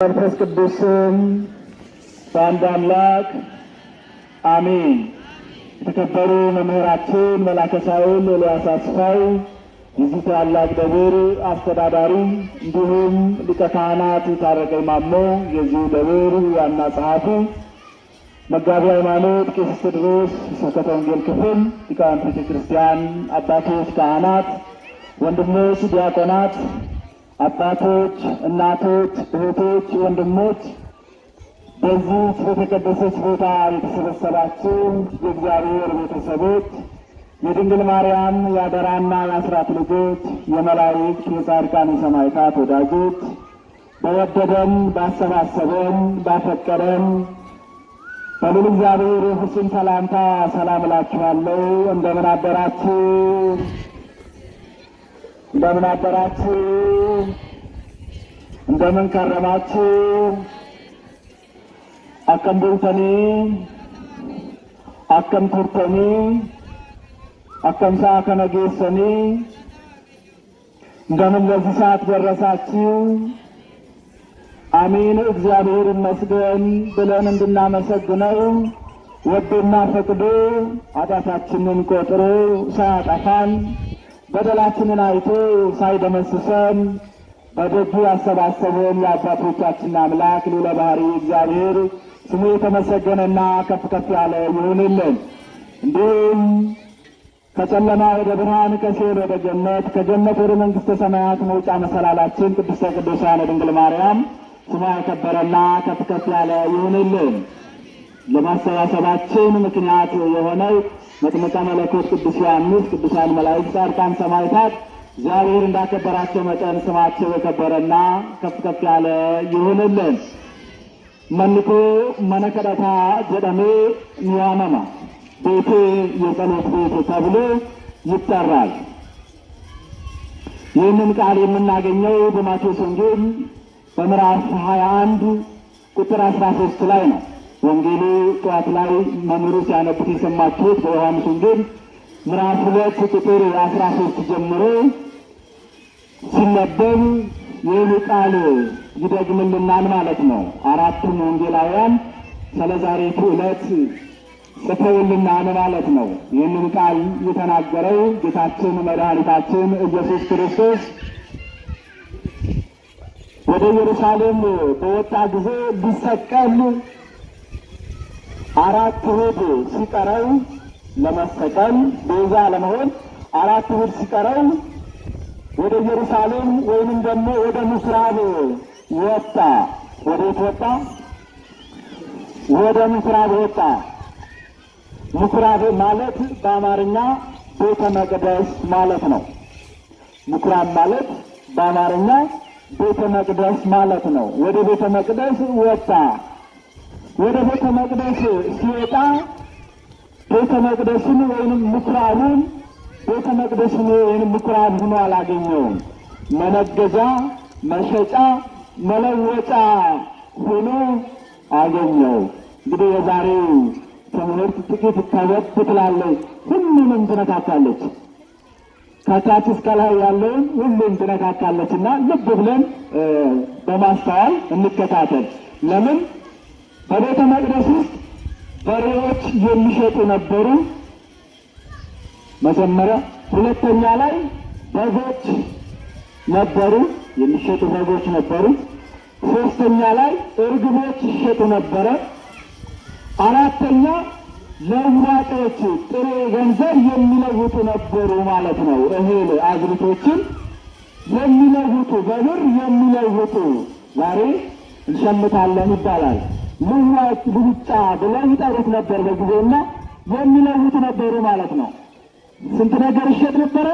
መንፈስ ቅዱስ ስም በአንድ አምላክ አሜን። የተከበሩ መምህራችን መላከ ሳህል ኤልያስ አስፋው የዚህ ታላቅ ደብር አስተዳዳሪ፣ እንዲሁም ሊቀ ካህናት ታረቀኝ ማሞ የዚሁ ደብር ዋና ጸሐፊ፣ መጋቢ ሃይማኖት ቄስ ቴዎድሮስ ስብከተ ወንጌል ክፍል፣ ሊቃውንተ ቤተ ክርስቲያን፣ አባቶች፣ ካህናት፣ ወንድሞች፣ ዲያቆናት፣ አባቶች፣ እናቶች፣ እህቶች፣ ወንድሞች፣ በዚህ በተቀደሰች ቦታ የተሰበሰባችሁ የእግዚአብሔር ቤተሰቦች፣ የድንግል ማርያም የአደራና የአስራት ልጆች፣ የመላእክት የጻድቃን የሰማዕታት ወዳጆች፣ በወደደን ባሰባሰበን ባፈቀረን በልዑል እግዚአብሔር ፍጹም ሰላምታ ሰላም እላችኋለሁ። እንደምን አደራችሁ? እንደምን አደራችሁ? እንደምን ከረማችሁ? Akkam bultanii? Akkam turtanii? Akkam sa'a kana geessanii? እንደምን ለዚህ ሰዓት ደረሳችሁ? አሜን፣ እግዚአብሔር ይመስገን ብለን እንድናመሰግነው ወዶና ፈቅዶ ኃጢአታችንን ቆጥሮ ሳያጠፋን፣ በደላችንን አይቶ ሳይደመስሰን በደጁ ያሰባሰበን የአባቶቻችን አምላክ ልዑለ ባሕርይ እግዚአብሔር ስሙ የተመሰገነና ከፍ ከፍ ያለ ይሁንልን። እንዲሁም ከጨለማ ወደ ብርሃን፣ ከሲኦል ወደ ገነት፣ ከገነት ወደ መንግሥተ ሰማያት መውጫ መሰላላችን ቅድስተ ቅዱሳን ድንግል ማርያም ስሟ የከበረና ከፍ ከፍ ያለ ይሁንልን። ለማሰባሰባችን ምክንያት የሆነው መጥምቀ መለኮት ቅዱስ ዮሐንስ፣ ቅዱሳን መላእክት፣ ጻድቃን፣ ሰማዕታት እግዚአብሔር እንዳከበራቸው መጠን ስማቸው የከበረና ከፍ ከፍ ያለ ይሁንልን። Manni koo mana kadhataa jedhamee ni waamama። ቤቴ የጸሎት ቤት ተብሎ ይጠራል። ይህንን ቃል የምናገኘው በማቴዎስ ወንጌል በምዕራፍ 21 ቁጥር 13 ላይ ነው። ወንጌሉ ጠዋት ላይ መምህሩ ሲያነቡት የሰማችሁት በዮሐንስ ወንጌል ምዕራፍ 2 ቁጥር 13 ጀምሮ ሲነበብ ይህ ቃል ይደግምልናል ማለት ነው። አራቱም ወንጌላውያን ስለ ዛሬቱ ዕለት ጽፈውልናል ማለት ነው። ይህንን ቃል የተናገረው ጌታችን መድኃኒታችን ኢየሱስ ክርስቶስ ወደ ኢየሩሳሌም በወጣ ጊዜ ሊሰቀል 4 እሑድ ሲቀረው፣ ለመሰቀል ቤዛ ለመሆን 4 እሑድ ሲቀረው ወደ ኢየሩሳሌም ወይንም ደግሞ ወደ ምኩራብ ወጣ። ወዴት ወጣ? ወደ ምኩራብ ወጣ። ምኩራብ ማለት በአማርኛ ቤተ መቅደስ ማለት ነው። ምኩራብ ማለት በአማርኛ ቤተ መቅደስ ማለት ነው። ወደ ቤተ መቅደስ ወጣ። ወደ ቤተ መቅደስ ሲወጣ ቤተ መቅደስን ወይንም ምኩራቡን ቤተ መቅደስን ወይንም ምኩራብ ሆኖ አላገኘውም። መነገጃ፣ መሸጫ፣ መለወጫ ሆኖ አገኘው። እንግዲህ የዛሬው ትምህርት ጥቂት ከበድ ትላለች፣ ሁሉንም ትነካካለች። ከታች እስከ ላይ ያለውን ሁሉም ትነካካለች እና ልብ ብለን በማስተዋል እንከታተል። ለምን በቤተ መቅደስ ውስጥ በሬዎች የሚሸጡ ነበሩ መጀመሪያ፣ ሁለተኛ ላይ በጎች ነበሩ፣ የሚሸጡ በጎች ነበሩ። ሶስተኛ ላይ እርግቦች ይሸጡ ነበረ። አራተኛ ለዋጮች ጥሬ ገንዘብ የሚለውጡ ነበሩ ማለት ነው። እህል አዝርቶችን የሚለውጡ፣ በብር የሚለውጡ፣ ዛሬ እንሸምታለን ይባላል። ልዋጭ ልውጫ ብለው ይጠሩት ነበር በጊዜውና የሚለውጡ ነበሩ ማለት ነው። ስንት ነገር ይሸጥ ነበረ?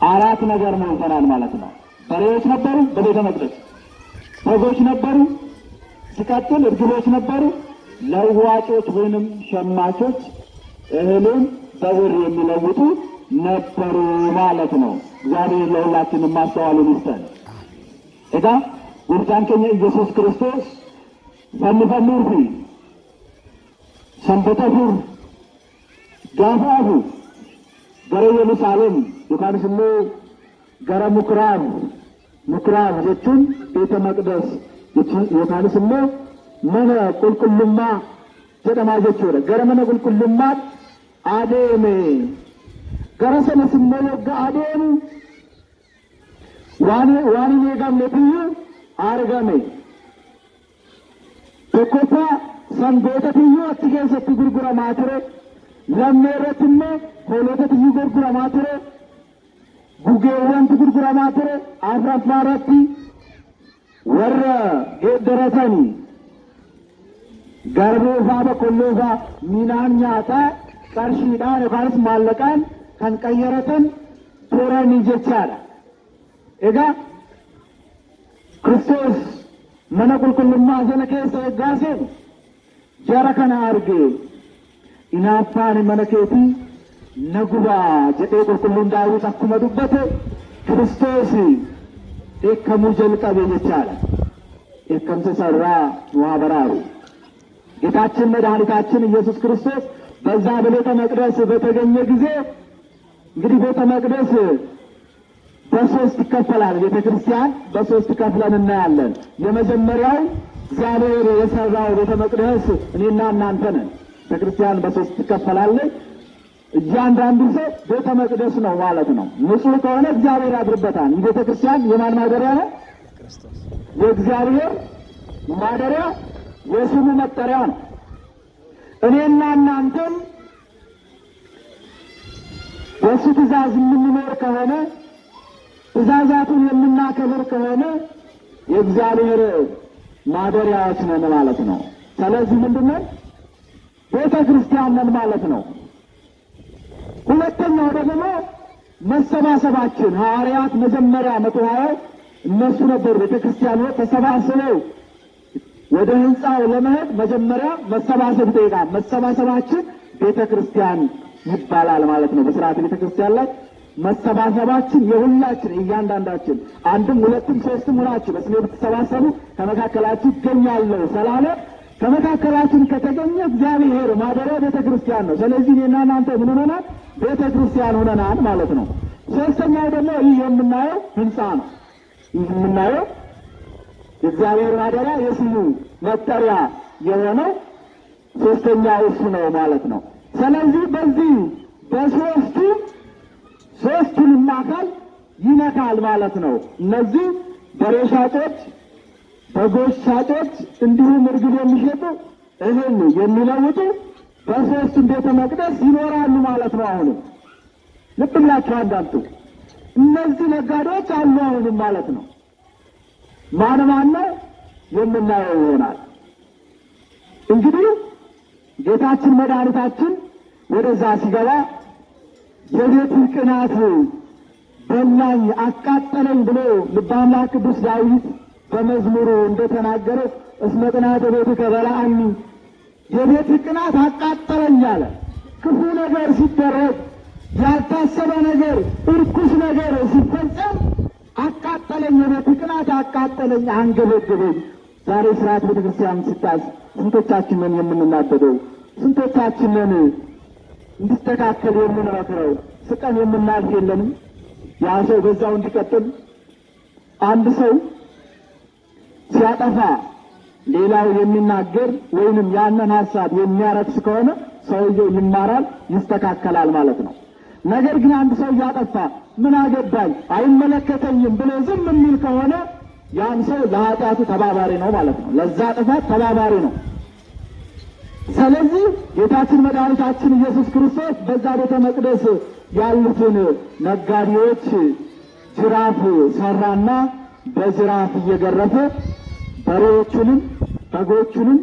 አራት ነገር ሞልተናል ማለት ነው። በሬዎች ነበሩ በቤተ መቅደስ፣ በጎች ነበሩ፣ ሲቀጥል እርግቦች ነበሩ። ለዋጮች ወይንም ሸማቾች እህሉን በብር የሚለውጡ ነበሩ ማለት ነው። እግዚአብሔር ለሁላችንም ማስተዋሉን ይስጠን። Egaa Gooftaan keenya Iyyasuus Kiristoos fannifamuu fi Sanbata 4 gaafa hafu gara Yerusaalem yookaanis immoo gara Mukuraab ምኩራብ jechuun ቤተ መቅደስ yookaanis immoo mana qulqullummaa jedhamaa jechuudha. Gara mana qulqullummaatti adeeme. Gara sanas immoo yogga adeemu waan hin eegamnetuyyuu argame. Tokkoffaa sangootatiyyuu achi keessatti gurguramaa ture. Lammee irratti immoo hoolotatiyyuu gurguramaa ture. Gugeewwantu gurguramaa ture. Afuraffaa irratti warra geeddaratanii garbuu faa boqqolloo faa midhaan nyaataa qarshiidhaan yookaanis maallaqaan kan qayyaratan turanii jechaadha. Egaa Kiristoos mana qulqullummaa sana keessa yoggaa seenu jara kana arge, "Inaaffaan mana keetii na gubaa" jedhee qulqulluun Daawit akkuma dubbate, Kiristoos dheekkamuu jalqabe jechaadha. Dheekkamsa isa irraa nu haa baraaru. ጌታችን መድኃኒታችን ኢየሱስ ክርስቶስ በዛ በቤተ መቅደስ በተገኘ ጊዜ፣ እንግዲህ ቤተ መቅደስ በሶስት ይከፈላል። ቤተ ክርስቲያን በሶስት ከፍለን እናያለን። የመጀመሪያው እግዚአብሔር የሰራው ቤተ መቅደስ እኔና እናንተ ነን። ቤተ ክርስቲያን በሶስት ትከፈላለች። እያንዳንዱ ሰው ቤተ መቅደስ ነው ማለት ነው። ንጹሕ ከሆነ እግዚአብሔር ያድርበታል። ይህ ቤተ ክርስቲያን የማን ማደሪያ ነው? የእግዚአብሔር ማደሪያ፣ የስሙ መጠሪያ ነው። እኔና እናንተም በእሱ ትእዛዝ የምንኖር ከሆነ፣ ትእዛዛቱን የምናከብር ከሆነ የእግዚአብሔር ማደሪያዎች ነን ማለት ነው። ስለዚህ ምንድን ነው? ቤተ ክርስቲያን ነን ማለት ነው። ሁለተኛው ደግሞ መሰባሰባችን፣ ሐዋርያት መጀመሪያ 120 እነሱ ነበሩ። ቤተ ክርስቲያን ተሰባስበው ወደ ህንፃው ለመሄድ መጀመሪያ መሰባሰብ ይጠይቃል። መሰባሰባችን ቤተ ክርስቲያን ይባላል ማለት ነው። በስርዓተ ቤተ ክርስቲያን ላይ መሰባሰባችን የሁላችን እያንዳንዳችን አንድም ሁለትም ሶስትም ሆናችሁ በስሜ ብትሰባሰቡ ከመካከላችሁ እገኛለሁ ስላለ፣ ከመካከላችን ከተገኘ እግዚአብሔር ማደሪያ ቤተ ክርስቲያን ነው። ስለዚህ እኔና እናንተ ምን ሆነናል? ቤተ ክርስቲያን ሆነናል ማለት ነው። ሶስተኛው ደግሞ ይህ የምናየው ህንፃ ነው። ይህ የምናየው የእግዚአብሔር ማደሪያ፣ የስሙ መጠሪያ የሆነው ሶስተኛው እሱ ነው ማለት ነው። ስለዚህ በዚህ በሶስቱ ሶስቱንም አካል ይነካል ማለት ነው። እነዚህ በሬ ሻጮች፣ በጎች ሻጮች፣ እንዲሁም እርግብ የሚሸጡ፣ እህል የሚለውጡ በሶስቱም ቤተ መቅደስ ይኖራሉ ማለት ነው። አሁንም ልብ ብላችሁ አዳምጡ። እነዚህ ነጋዴዎች አሉ አሁንም ማለት ነው። ማን ማን ነው የምናየው ይሆናል። እንግዲህ ጌታችን መድኃኒታችን ወደዛ ሲገባ "የቤት ቅናት በላኝ አቃጠለኝ" ብሎ ልበ አምላክ ቅዱስ ዳዊት በመዝሙሩ እንደተናገረ፣ "እስመ ቅንዓተ ቤትከ በልዓኒ"፣ የቤት ቅናት አቃጠለኝ አለ። ክፉ ነገር ሲደረግ፣ ያልታሰበ ነገር፣ እርኩስ ነገር ሲፈጸም አቃጠለኝ፣ የቤት ቅናት አቃጠለኝ፣ አንገበገበኝ። ዛሬ ስርዓት ቤተክርስቲያን ሲጣስ ስንቶቻችንን የምንናደደው? ስንቶቻችንን እንዲስተካከል የምንመክረው? ስቀን የምናልፍ የለንም? ያ ሰው በዛው እንዲቀጥል። አንድ ሰው ሲያጠፋ ሌላው የሚናገር ወይንም ያንን ሀሳብ የሚያረክስ ከሆነ ሰውየው ይማራል፣ ይስተካከላል ማለት ነው። ነገር ግን አንድ ሰው እያጠፋ "ምን አገባኝ፣ አይመለከተኝም" ብሎ ዝም የሚል ከሆነ ያን ሰው ለኃጢአቱ ተባባሪ ነው ማለት ነው። ለዛ ጥፋት ተባባሪ ነው። ስለዚህ ጌታችን መድኃኒታችን ኢየሱስ ክርስቶስ በዛ ቤተ መቅደስ ያሉትን ነጋዴዎች ጅራፍ ሰራና በጅራፍ እየገረፈ በሬዎቹንም በጎቹንም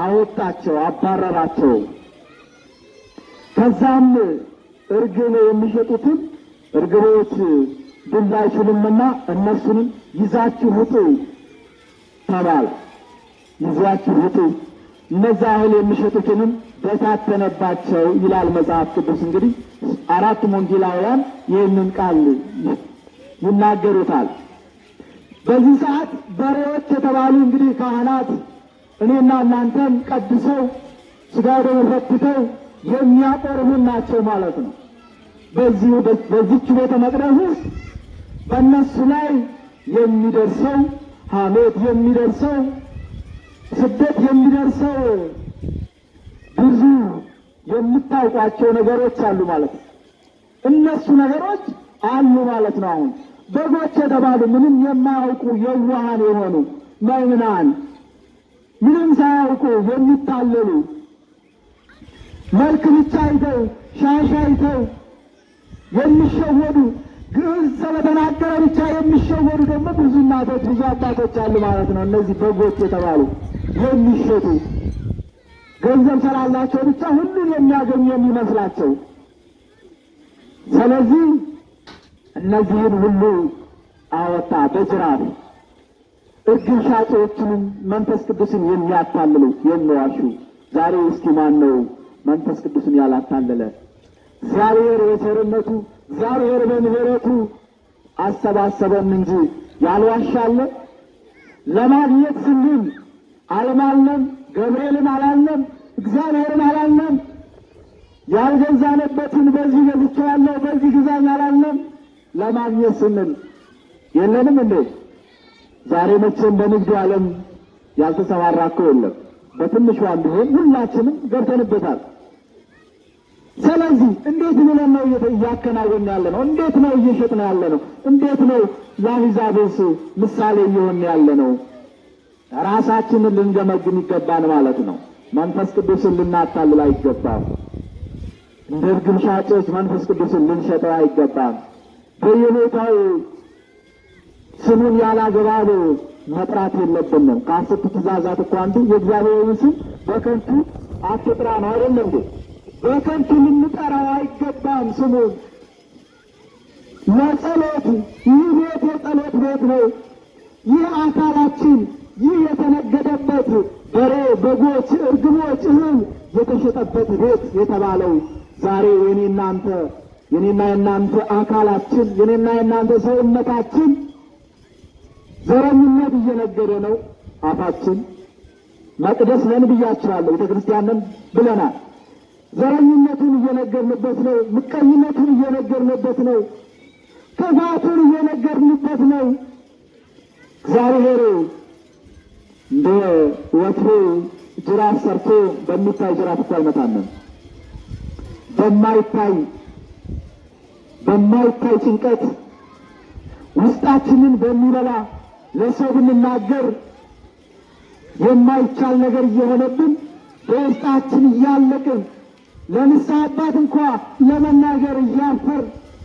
አወጣቸው፣ አባረራቸው። ከዛም እርግብ የሚሸጡትን እርግቦች ዱላ አይችሉምና እነሱንም ይዛችሁ ውጡ ተባለ። ይዛችሁ ውጡ። እነዛ እህል የሚሸጡትንም በታተነባቸው ይላል መጽሐፍ ቅዱስ። እንግዲህ አራቱም ወንጌላውያን ይህንን ቃል ይናገሩታል። በዚህ ሰዓት በሬዎች የተባሉ እንግዲህ ካህናት እኔና እናንተን ቀድሰው፣ ሥጋ ወደሙ ፈትተው የሚያቆርቡን ናቸው ማለት ነው። በዚሁ በዚች ቤተ መቅደስ ውስጥ በእነሱ ላይ የሚደርሰው ሐሜት፣ የሚደርሰው ስደት፣ የሚደርሰው ብዙ የምታውቋቸው ነገሮች አሉ ማለት ነው። እነሱ ነገሮች አሉ ማለት ነው። አሁን በጎች የተባሉ ምንም የማያውቁ የዋሃን የሆኑ ምዕመናን ምንም ሳያውቁ የሚታለሉ መልክ ብቻ አይተው ሻሽ አይተው የሚሸወዱ ግዕዝ ስለተናገረ ብቻ የሚሸወዱ ደግሞ ብዙ እናቶች ብዙ አባቶች አሉ ማለት ነው። እነዚህ በጎች የተባሉ የሚሸጡ ገንዘብ ስላላቸው ብቻ ሁሉን የሚያገኙ የሚመስላቸው። ስለዚህ እነዚህን ሁሉ አወጣ በጅራፍ። እርግብ ሻጮችንም መንፈስ ቅዱስን የሚያታልሉ የሚዋሹ። ዛሬ እስኪ ማን ነው መንፈስ ቅዱስን ያላታለለ? እግዚአብሔር በቸርነቱ እግዚአብሔር በምሕረቱ አሰባሰበን እንጂ ያልዋሻለ። ለማግኘት ስንል አልማልንም፣ ገብርኤልን አላልንም፣ እግዚአብሔርን አላልንም። ያልገዛንበትን በዚህ ገዝቼዋለሁ በዚህ ግዛኝ አላልንም። ለማግኘት ስንል የለንም እንዴ? ዛሬ መቼም በንግዱ ዓለም ያልተሰማራ እኮ የለም። በትንሿም ቢሆን ሁላችንም ገብተንበታል። ስለዚህ እንዴት ብለን ነው እያከናወን ያለ ነው? እንዴት ነው እየሸጥን ያለ ነው? እንዴት ነው ለአሕዛብስ ምሳሌ እየሆን ያለ ነው? ራሳችንን ልንገመግም ይገባን ማለት ነው። መንፈስ ቅዱስን ልናታልል አይገባም። እንደ እርግብ ሻጮች መንፈስ ቅዱስን ልንሸጠው አይገባም። በየቦታው ስሙን ያላግባብ መጥራት የለብንም። ከአስርቱ ትእዛዛት እኮ አንዱ የእግዚአብሔርን ስም በከንቱ አትጥራ ነው፣ አይደለም እንዴ? በከንቱ ልንጠራው አይገባም ስሙን። ለጸሎት ይህ ቤት የጸሎት ቤት ነው። ይህ አካላችን ይህ የተነገደበት በሬ፣ በጎች፣ እርግቦች፣ እህል የተሸጠበት ቤት የተባለው ዛሬ የኔናንተ የኔና የናንተ አካላችን የኔና የናንተ ሰውነታችን ዘረኝነት እየነገደ ነው። አፋችን መቅደስ ነን ብያችኋለሁ፣ ቤተ ክርስቲያን ነን ብለናል። ዘረኝነቱን እየነገርንበት ነው። ምቀኝነቱን እየነገርንበት ነው። ክፋቱን እየነገርንበት ነው። እግዚአብሔር እንደ ወትሮ ጅራፍ ሰርቶ በሚታይ ጅራፍ እኮ አይመታንም። በማይታይ በማይታይ ጭንቀት ውስጣችንን በሚበላ ለሰው ብንናገር የማይቻል ነገር እየሆነብን በውስጣችን እያለቅን ለንስሐ አባት እንኳ ለመናገር እያፈር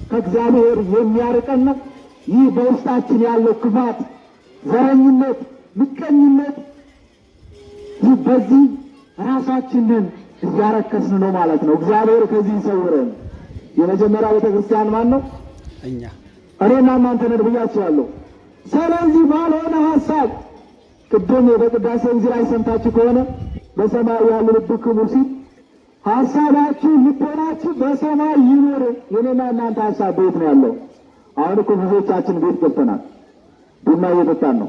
ከእግዚአብሔር የሚያርቀን ነው። ይህ በውስጣችን ያለው ክፋት፣ ዘረኝነት፣ ምቀኝነት ይህ በዚህ ራሳችንን እያረከስን ነው ማለት ነው። እግዚአብሔር ከዚህ ይሰውረን። የመጀመሪያ ቤተክርስቲያን ማን ነው? እኛ እኔና እናንተ ነን ብያችኋለሁ። ስለዚህ ባልሆነ ሀሳብ ቅድም በቅዳሴ ጊዜ ላይ ሰምታችሁ ከሆነ በሰማይ ያሉ ልብክሙ ሲል ሀሳባችሁ ልቦናችሁ በሰማይ ይኑር። የኔና እናንተ ሀሳብ ቤት ነው ያለው። አሁን እኮ ብዙዎቻችን ቤት ገብተናል። ቡና እየጠጣን ነው።